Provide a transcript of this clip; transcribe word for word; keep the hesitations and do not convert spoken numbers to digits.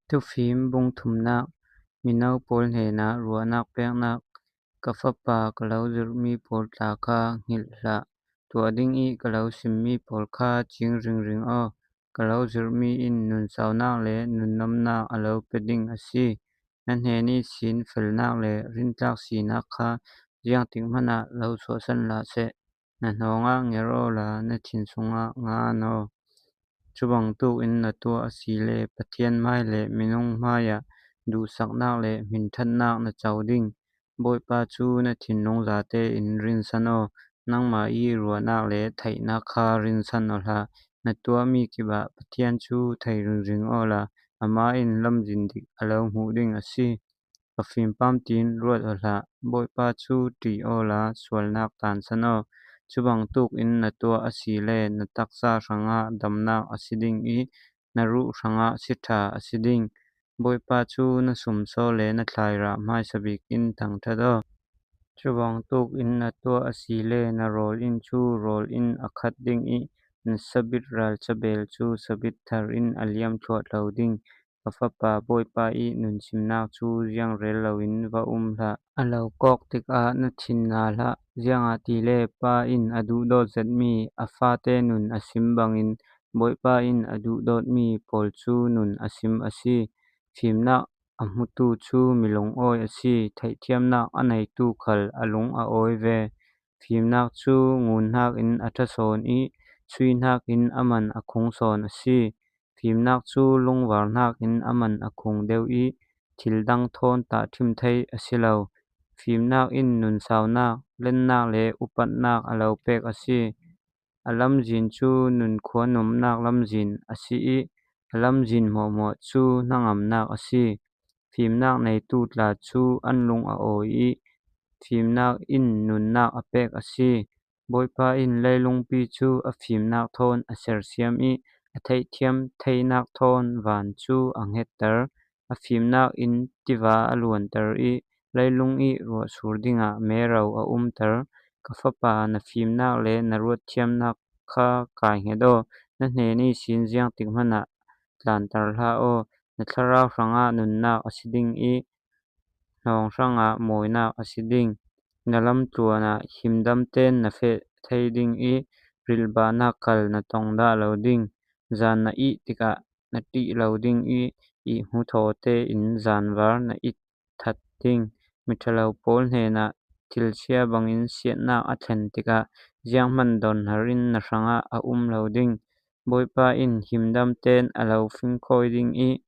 Thufim bung thumnak. Mino pawl hnenah ruahnak peknak. Ka fapa, ka lo zirhmi pawl tla kha hngilh hlah. Tuah ding ih ka lo simmi pawl kha cing ringring aw. Ka lo zirhmi in nunsaunak le nunnomnak a lo pe ding a si. Na hnen ihsin felnak le rintlak sinak kha ziangtik hmanah lo suahsan hlah seh. Na hnawngah nger awla na thin sungah ngan aw. Cubangtuk in na tuah asile Pathian hmai le minung hmaiah duhsaknak le hminthannak na co ding. Bawipa cu na thinlung zate in rinsan aw. Nangmah ih ruahnak le theihnak kha rinsan aw hlah. Na tuahmi kipah Pathian cu thei ringring awla amah in lamzin dik a lo hmuh ding a si. Ka fimpam tiin ruat aw hlah. Bawipa cu ṭih awla sualnak tansan aw. Cubangtuk in na tuah asile na taksa hrangah damnak a si ding ih na ruh hrangah siṭha a si ding. Bawipa cu na sumsaw le na thlairah hmaisabik in thangṭhat aw. Cubangtuk in na tuah asile na rawl in cu rawl in a khat ding ih na sabit ralcabeel cu sabit thar in a liam thluahlo ding. Ka fapa, Bawipa ih nunsimnak cu ziangrel loin va um hlah. A lo kawk tikah na thin nga hlah, ziangahtile pa in a duhdawt zetmi a fate nun a sim bangin Bawipa in a duhdawtmi pawl cu nun a sim a si. Fimnak a hmutu cu milung awi a si, theihthiamnak a neitu khal a lung a awi ve. Fimnak cu ngun hnakin a ṭha sawn ih sui hnakin a man a khung sawn a si. Fimnak cu lungvar hnakin a man a khung deuh ih thil dang thawn tahṭhim thei a si lo. Fimnak in nunsaunak, lennak le upatnak a lo pek a si. A lamzin cu nunkhua nuamnak lamzin a si ih a lamzin hmuahhmuah cu hnangamnak a si. Fimnak neitu tla cu an lung a awi ih fimnak in nunnak a pek a si. Bawipa in leilungpi cu a fimnak thawn a sersiam ih a theihthiam theinak thawn van cu a hngetter. A fimnak in tiva a luanter ih leilung ih ruahsur dingah mero a umter. Ka fapa, na fimnak le na ruatthiamnak kha kai hnget aw. Na hnen ihsin ziangtik hmanah tlanter hlah aw. Na thlarau hrangah nunnak a si ding ih hnawng hrangah mawinak a si ding. Na lamtluan ah himdam tein na feh thei ding ih rilbahnak khal na tong dah lo ding. Zan na ih tikah na ṭih lo ding ih ihhmu thaw tein zanvar na it that ding. Miṭhalo pawl hnenah thilchia bangin siatnak a thlen tikah zianghman donhar in na hrangah a um lo ding. Bawipa in himdam tein a lo fingkhawi ding ih